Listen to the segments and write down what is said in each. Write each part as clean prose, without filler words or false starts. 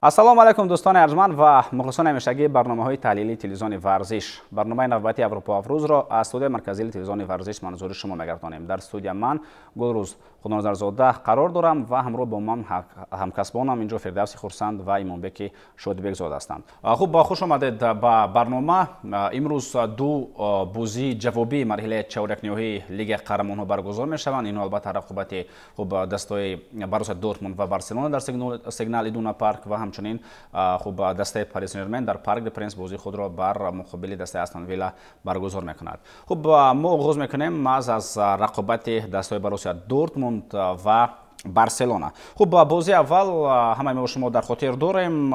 Ассалому алайкум, дӯстони арҷманд ва мухлисони ҳамешагии барномаҳои таҳлилии телевизиони Варзиш. Барномаи навбатии Аврупо Афрӯзро аз студияи марказии телевизиони Варзиш манзури шумо мегардонем. Дар студия ман Гулрӯз Худоназарзода қарор дорам ва ҳамроҳ бо ман ҳамкасбонам инҷо Фирдавси Хурсанд ва Имонбеки Шодибекзода ҳастанд. Хуб, хуш омадед ба барнома. Имрӯз ду бозии ҷавобии марҳилаи чорякниҳоии Лигаи қаҳрамонҳо баргузор мешаванд. Инҳо албатта рақобати хуб дастаҳои Боруссия Дортмунд ва Барселона дар Сигнал Идуна Парк ва ҳамчунин хуб дастаи Пари Сен-Жермен дар Парк де Пренс бозии худро бар муқобили дастаи Астон Вилла баргузор мекунад. Хуб, мо оғоз мекунем маҳз аз рақобати дастаҳои Боруссия Дортмунд ва Барселона. Хуб, бозии аввал ҳамаи мо шумо дар хотир дорем,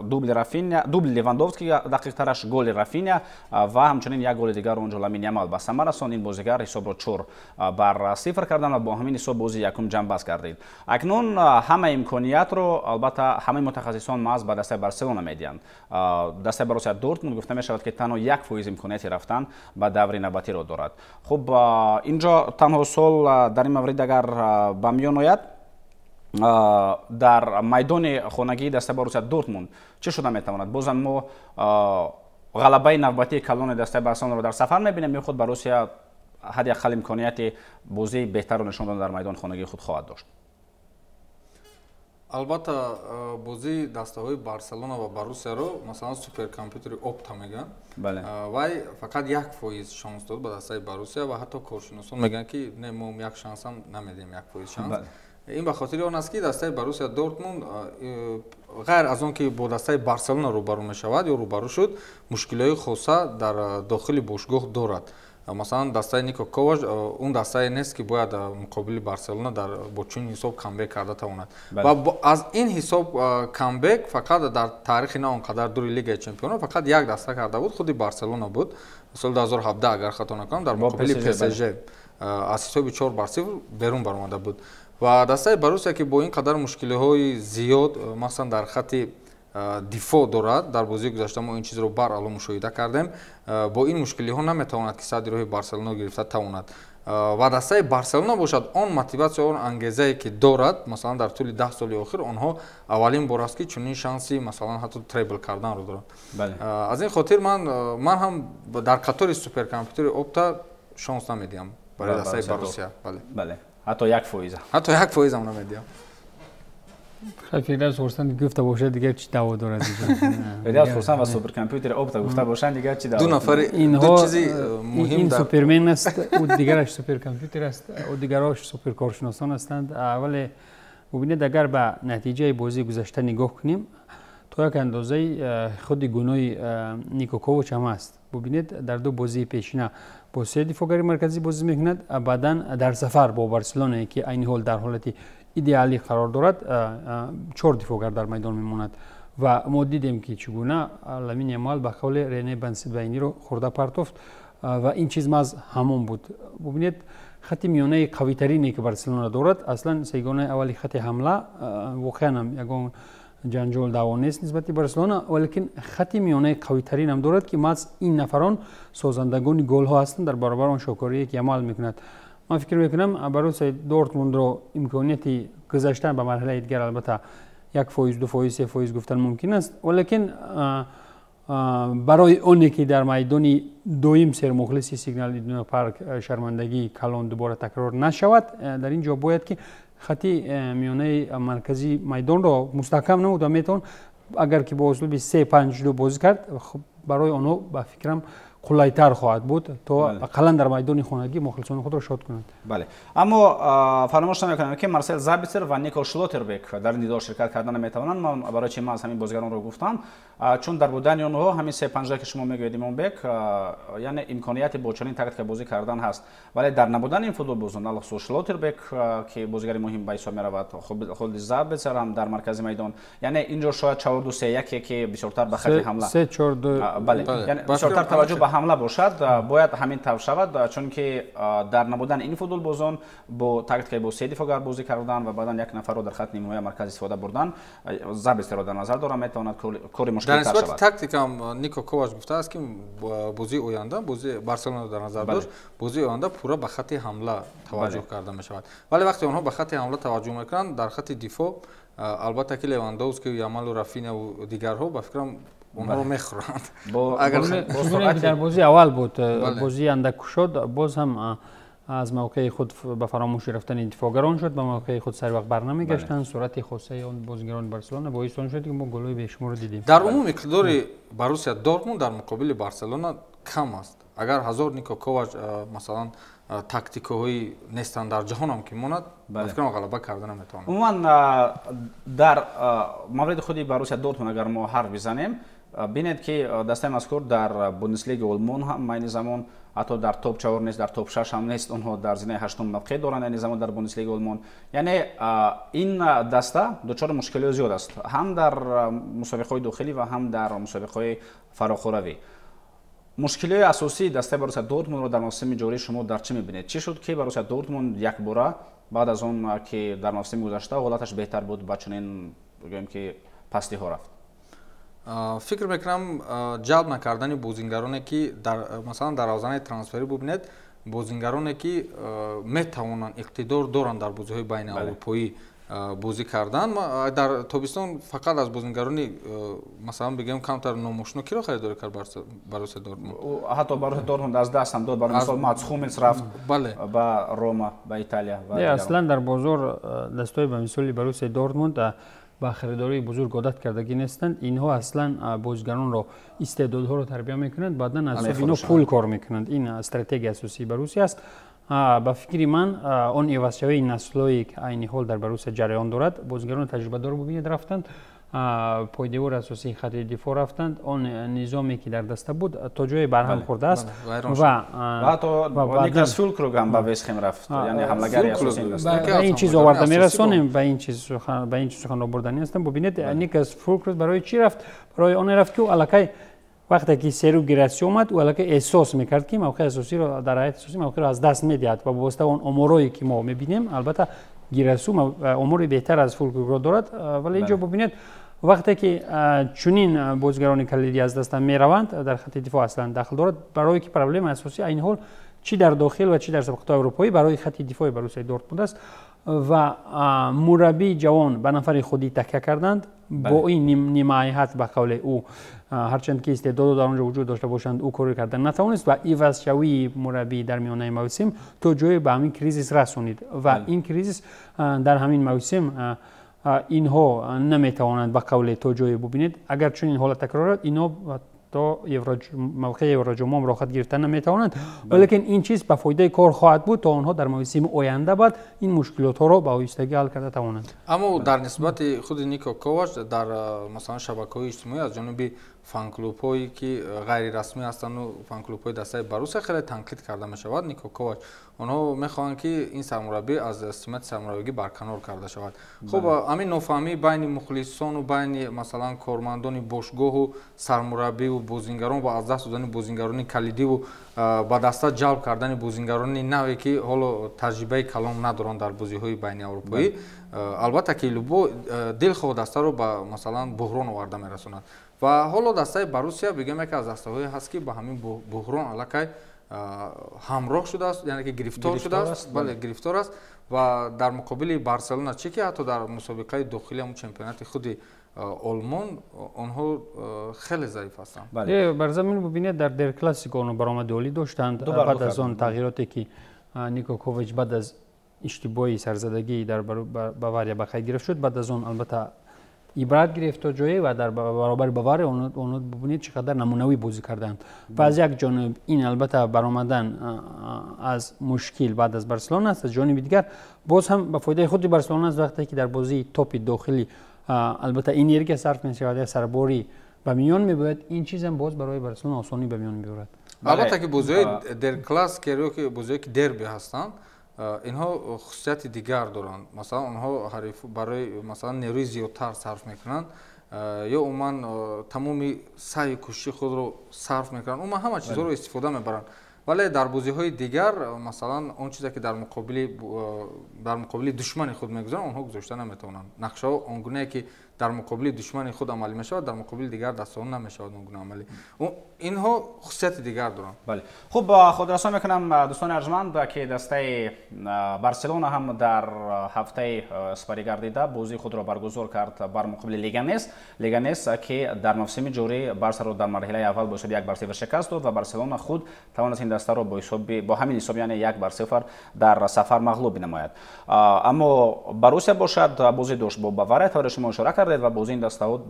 дубли Рафиня, дубли Левандовский, дақиқтараш голи Рафиня ва ҳамчунин як голи дигар онҷо Ламин Ямал ба самар расон. Ин бозигар ҳисобро 4-0 кардан ва бо ҳамин ҳисоб бозии якум ҷамъбаст гардид. Акнун ҳама имкониятро албатта ҳамаи мутахассисон маҳз ба дастаи Барселона медиҳанд. Дастаи Боруссия Дортмунд гуфта мешавад, ки танҳо 1% имконияти рафтан ба даври навбатиро дорад. Хуб, инҷо танҳо суол дар ин маврид агар ба миён ояд, дар майдони хонагии дастаи Боруссия Дортмунд чӣ шуда метавонад? Бозам мо ғалабаи навбатии калони дастаи Барселонаро дар сафар мебинем ё худ Боруссия ҳадди аққал имконияти бозии беҳтарро нишон додан дар майдони хонагии худ хоҳад дошт? Албатта, бозии дастаҳои Барселона ва Боруссияро масалан суперкомпютери Опта мегӯянд, вай фақат 1% шанс дод ба дастаи Боруссия ва ҳатто коршиносон мегӯянд, ки не, мо як шансам намедиҳем, 1% шанс. Ин ба хотири он аст, ки дастаи Боруссия Дортмунд ғайр аз он ки бо дастаи Барселона рӯбарӯ мешавад ё рӯбарӯ шуд, мушкилиҳои хоса дар дохили бошгоҳ дорад. Масалан, дастаи Нико Ковач он дастае нест, ки бояд муқобили Барселона дар бо чунин ҳисоб камбек карда тавонад. Ва аз ин ҳисоб камбек фақат дар таърихи на он қадар дури Лигаи чемпионон фақат як даста карда буд, худи Барселона буд. Соли 2017, агар хато накунам, дар муқобили ПСЖ аз ҳисоби 4-0 берун баромада буд. Ва дастаи Боруссия, ки бо ин қадар мушкилиҳои зиёд, махсусан дар хатти дифоъ дорад, дар бозии гузашта мо ин чизро баръало мушоҳида кардем, бо ин мушкилиҳо наметавонад, ки садди роҳи Барселона гирифта тавонад. Ва дастаи Барселона бошад, он мотиватсия, он ангезае, ки дорад, масалан, дар тӯли 10 соли охир онҳо аввалин бор аст, ки чунин шанси, масалан, ҳатто требл карданро доранд. Аз ин хотир ман ҳам дар қатори суперкомпютери Опта шанс намедиҳам барои дастаи Боруссия. Бале, ҳатто 1%? Ҳатто 1%-ам намедиҳам. Фирдавс Хурсанд гуфта бошад, дигар чӣ даъво дорад? Фирдавс Хурсанд ва суперкомпютери Опта гуфта бошанд, дигар чӣ даъво? Ду нафари, ду чизи муҳим. Ин супермен аст, ӯ дигараш суперкомпютер аст, ӯ дигарош суперкоршиносон ҳастанд. Вале бубинед, агар ба натиҷаи бозии гузашта нигоҳ кунем, то як андозаи худи гуноҳи Нико Ковач ҳам аст. Бубинед, дар ду бозии пешина бо се дифоъгари марказӣ бозӣ мекунад, баъдан дар сафар бо Барселонае, ки айни ҳол дар ҳолати идеалӣ қарор дорад, чор дифоъгар дар майдон мемонад. Ва мо дидем, ки чӣ гуна Ламин Ямал ба қавли Рене Бенсебаиниро хӯрда партофт ва ин чиз маҳз ҳамон буд. Бубинед, хати миёнаи қавитарине, ки Барселона дорад, аслан сегонаи аввали хати ҳамла воқеан ҳам ягон ҷанҷол даъво нест нисбати Барселона, валекин хати миёнаи қавитаринам дорад, ки маҳз ин нафарон созандагони голҳо ҳастанд дар баробар он шокорие, ки Ямал мекунад. Ман фикр мекунам, Боруссияи Дортмундро имконияти гузаштан ба марҳилаи дигар албатта 1%, 2%, 3% гуфтан мумкин аст, валекин барои оне ки дар майдони доим сермухлиси Сигнал Идуна Парк шармандагии калон дубора такрор нашавад, дар ин ҷо бояд ки хати миёнаи марказии майдонро мустаҳкам намуд ва метавон агар ки бо услуби 3-5-2 бозӣ кард, барои онҳо ба фикрам қулайтар хоҳад буд, то ақаллан дар майдони хонагӣ мухлисони худро шод кунанд. Бале, аммо фаромӯш намекунам, ки Марсел Забитсер ва Нико Шлотербек дар ин дидор ширкат карда наметавонанд. Ман барои чи ман аз ҳамин бозигаронро гуфтам? Чун дар будани онҳо ҳамин 3-5-2, ки шумо мегӯед, Имонбек, яъне имконияти бо чунин тактика бозӣ кардан ҳаст, вале дар набудани ин футболбозон, алхусус Шлотербек, ки бозигари муҳим ба ҳисоб меравад, худи Забитсер ҳам дар маркази майдон, яъне инҷо шояд 4-2-3-1, ки бисёртар ба хати ҳамла 3-4-2. Бале, яъне бисёртар таваҷҷӯҳ ба ҳамла бошад, бояд ҳамин тавр шавад, чунки дар набудани ин футболбозон бо тактикаи бо се дифоъгар бозӣ кардан ва баъдан як нафарро дар хати нимҳоя марказ истифода бурдан, Забитсерро дар назар дорам, метавонад кори мушкилтар шавад. Дар нисбати тактикам Нико Ковач гуфтааст, ки бозии оянда, бозии Барселона дар назар дошт, бозии оянда пурра ба хати ҳамла таваҷҷӯҳ карда мешавад. Вале вақте онҳо ба хати ҳамла таваҷҷӯҳ мекунанд, дар хати дифоъ Албатта ки Левандовски, Ямалу, Рафиня ва дигарҳо ба фикрам онҳоро мехӯранд. Агар дар бозии аввал буд, бозии андак кушод, боз ҳам аз мавқеи худ ба фаромӯшӣ рафтани дифоъгарон шуд, ба мавқеи худ сари вақт барнамегаштанд. Суръати хосаи он бозигарони Барселона боис он шуд, ки мо голҳои бешуморро дидем. Дар умум иқтидори Боруссия Дортмунд дар муқобили Барселона кам аст. Агар ҳазор Нико Ковач масалан тактикаҳои нестанд дар ҷаҳонам ки монад, ба фикрам ғалаба карда наметавонад. Умуман дар мавриди худи Боруссия Дортмунд агар мо ҳарф бизанем, бинед ки дастаи мазкур дар Бундеслигаи Олмон ҳам айни замон ҳатто дар топ 4 нест, дар топ 6 ҳам нест. Онҳо дар зинаи ҳаштум мавқеъ доранд айни замон дар Бундеслигаи Олмон. Яъне ин даста дучори мушкилиҳо зиёд аст, ҳам дар мусобиқаҳои дохилӣ ва ҳам дар мусобиқаҳои фарохӯравӣ. Мушкилиҳои асосии дастаи Боруссия Дортмундро дар мавсими ҷорӣ шумо дар чӣ мебинед? Чӣ шуд, ки Боруссия Дортмунд якбора баъд аз он ки дар мавсими гузашта ҳолаташ беҳтар буд, ба чунин гӯем ки пастиҳо рафт? Фикр мекунам, ҷалб накардани бозингароне ки масалан дар равзанаи трансферӣ бубинед, бозингароне ки метавонанд, иқтидор доранд дар бозиҳои байниаврупоӣ бозӣ кардан. Дар тобистон фақат аз бозингарони, масалан бигӯем, камтар номошино киро харидорӣ кард Боруссия Дортмунд? Ҳатто Боруссия Дортмунд аз даст ҳам дод. Барои мисол Матс Хуммелс рафт ба Рома, ба Италия. Аслан дар бозор дастҳои ба мисоли Боруссия Дортмунд ба харидории бузург одат кардагӣ нестанд. Инҳо аслан бозигаронро, истеъдодҳоро тарбия мекунанд, баъдан аз ҳисоби инҳо пул кор мекунанд. Ин стратегияи асосии Боруссия аст. Ба фикри ман, он ивазшавии наслҳое ки айни ҳол дар Боруссия ҷараён дорад, бозигарони таҷрибадорро бубинед, рафтанд, пойдевори асосии хати дифоъ рафтанд. Он низоме ки дар даста буд, то ҷое барҳам хӯрдааст. Ва ҳатто Никлас Фюлкруг ҳам ба Вестхем рафт, яъне ҳамлагари асосии ин даста. Ба ин чиз оварда мерасонем, ба ин чиз суханро бурданӣ ҳастам. Бубинед, Никлас Фюлкруг барои чӣ рафт? Барои он рафт, ки ӯ аллакай вақте ки Серу Гираси омад, ӯ аллакай эҳсос мекард, ки мавқеи асосиро дар ҳайати асосӣ мавқеро аз даст медиҳад. Ва ба он оморое ки мо мебинем, албатта Гирасу омори беҳтар аз Фулкругро дорад. Вале инҷо бубинед, вақте ки чунин бозигарони калидӣ аз даста мераванд, дар хати дифоъ аслан дахл дорад, барое ки проблемаи асосӣ айни ҳол чӣ дар дохил ва чӣ дар сабқатҳои аврупоӣ барои хати дифои Боруссияи Дортмунд аст. Ва мураббии ҷавон ба нафари худӣ такя карданд. Бо ин нимаҳайат, ба қавле ӯ, ҳарчанд ки истеъдодо дар он ҷо вуҷуд дошта бошанд, ӯ коре карда натавонист. Ва ивазшавии мураббӣ дар миёнаи мавсим то ҷое ба ҳамин кризис расонид. Ва ин кризис дар ҳамин мавсим инҳо наметавонанд, ба қавле, то ҷое бубинед, агар чунин ҳолат такрор ёбад, инҳо то мавқеи Евроҷомом роҳат гирифта наметавонанд. Валекин ин чиз ба фоидаи кор хоҳад буд, то онҳо дар мавсими оянда баъд ин мушкилотҳоро ба оҳистагӣ ҳал карда тавонанд. Аммо дар нисбати худи Нико Ковач дар масалан шабакаҳои иҷтимоӣ аз ҷониби фанклубҳое ки ғайрирасмӣ ҳастанду фанклубҳои дастаи Боруссия хеле танқид карда мешавад Нико Ковач. Онҳо мехоҳанд, ки ин сармураббӣ аз симати сармураббигӣ барканор карда шавад. Хуб, ҳамин нофаҳмӣ байни мухлисону байни масалан кормандони бошгоҳу сармураббиву бозингарон ва аз даст додани бозингарони калидиву ба даста ҷалб кардани бозингарони наве, ки ҳоло таҷрибаи калон надоранд дар бозиҳои байниаврупоӣ, албатта ки любой дилхоҳ дастаро ба масалан буҳрон оварда мерасонад. Ва ҳоло дастаи Боруссия, бигӯем, яке аз дастаҳое ҳаст, ки ба ҳамин буҳрон аллакай ҳамроҳ шудааст, яъне ки гирифтор шудааст, бале, гирифтор аст. Ва дар муқобили Барселона чӣ, ки ҳатто дар мусобиқаи дохили ҳамун чемпионати худи Олмон онҳо хеле заиф ҳастанд. Бар замин бубинед, дар дер Классико онҳо баромади олӣ доштанд. Баъд аз он тағйироте ки Нико Ковач баъд аз иштибоҳи сарзадагӣ дар Бавария ба қайд гирифт шуд, баъд аз он албатта ибрат гирифт то ҷое ва дар баробари Бавария онҳо бубинед, чӣ қадар намунавӣ бозӣ карданд. Ва аз як ҷониб ин албатта баромадан аз мушкил баъд аз Барселона аст, аз ҷониби дигар боз ҳам ба фоидаи худи Барселона аст, вақте ки дар бозии топи дохилӣ албатта энергия сарф мешавад, як сарборӣ ба миён мебояд. Ин чизам боз барои Барселона осонӣ ба миён меорад. Албатта ки бозиҳои дер Классикер ё ки бозиҳое ки дерби ҳастанд, инҳо хусусияти дигар доранд. Масалан, онҳо ҳариф барои масалан нерӯи зиёдтар сарф мекунанд ё умуман тамоми саъю кӯшиши худро сарф мекунанд, умуман ҳама чизҳоро истифода мебаранд. Вале дар бозиҳои дигар, масалан, он чизе ки дар муқобили душмани худ мегузоранд, онҳо гузошта наметавонанд. Нақшаҳо он гунае ки Дар муқобили душмани худ амалӣ мешавад, дар муқобили дигар дастаҳо намешавад он гуна амалӣ. Инҳо хусусияти дигар доранд. Бале, хуб, хотиррасон мекунам, дӯстони арҷманд, ки дастаи Барселона ҳам дар ҳафтаи сипарӣ гардида бозии худро баргузор кард бар муқобили Леганес. Леганес, ки дар мавсими ҷорӣ Барсаро дар марҳилаи аввал бо ҳисоби 1-0 шикаст дод ва Барселона худ тавонист ин дастаро бо ҳисоби бо ҳамин ҳисоб, яъне 1-0, дар сафар мағлуб бинамояд. Аммо Боруссия бошад, бозӣ дошт бо Бавария, тавре шумо ишора кардед, ва бозии ин дастаҳо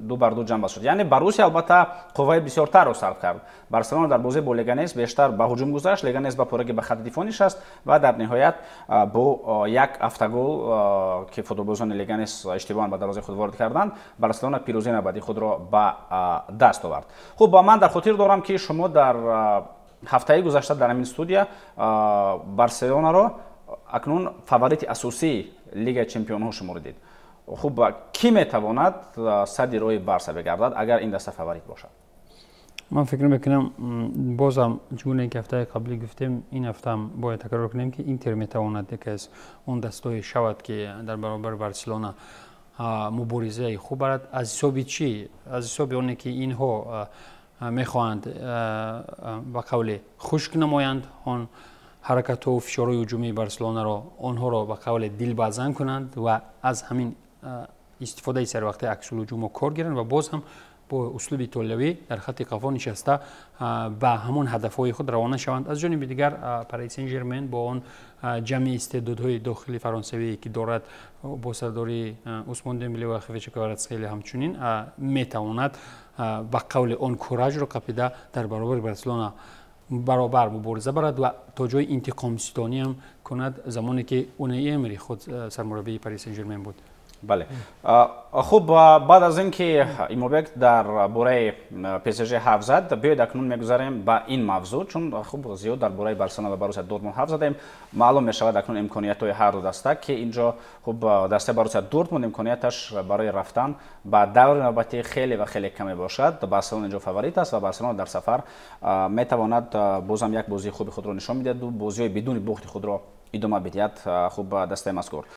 2-2 ҷамъбаст шуд. Яъне Боруссия албатта қувваи бисёртарро сарф кард. Барселона дар бозӣ бо Леганес бештар ба ҳуҷум гузашт, Леганес ба пуррагӣ ба хатти дифоъ нишаст ва дар ниҳоят бо як автогол, ки футболбозони Леганес иштибоҳан ба дарвозаи худ ворид карданд, Барселона пирӯзии навбатии худро ба даст овард. Хуб, ман дар хотир дорам, ки шумо дар ҳафтаи гузашта дар ҳамин студия Барселонаро акнун фаворити асосии Лигаи чемпионҳо шуморидед. Хуб, кӣ метавонад садди роҳи Барса бигардад, агар ин даста фаворит бошад? Ман фикр мекунам, бозам чугуне ки ҳафтаи қаблӣ гуфтем, ин ҳафтаам бояд такрор кунем, ки Интер метавонад яке аз он дастое шавад, ки дар баробари Барселона муборизаи хуб барад. Аз ҳисоби чӣ? Аз ҳисоби оне ки инҳо мехоҳанд ба қавле хушк намоянд он ҳаракатҳо фишорҳои ҳуҷумии Барселонаро, онҳоро ба қавле дилбазан кунанд ва аз ҳамин истифодаи сарвақтаи аксулҳуҷумҳо кор гиранд ва боз ҳам бо услуби итолиявӣ дар хатти қафо нишаста ба ҳамон ҳадафҳои худ равона шаванд. Аз ҷониби дигар, Пари Сен Жермен бо он ҷамъи истеъдодҳои дохили фаронсавие, ки дорад, бо сардории Усмон Дембеле ва Хвича Кварацхелия, ҳамчунин метавонад ба қавли он куражро қапида дар баробари Барселона баробар мубориза барад ва то ҷои интиқомситониам кунад, замоне ки Унаи Эмери худ сармураббии Пари Сен Жермен буд. Бале, хуб, баъд аз ин ки Имобек дар бораи ПСЖ ҳарф зад, биёед акнун мегузарем ба ин мавзӯъ, чун хуб, зиёд дар бораи Барселона ва Боруссия Дортмунд ҳарф задем. Маълум мешавад акнун имкониятҳои ҳар ду даста, ки инҷо хуб, дастаи Боруссия Дортмунд имконияташ барои рафтан ба даври навбатӣ хеле ва хеле каме бошад. Барселона инҷо фаворит аст ва Барселона дар сафар метавонад бозам як бозии хуби худро нишон бидиҳаду бозиҳои бидуни бухти худро идома бидиҳад. Хуб, дастаи мазкур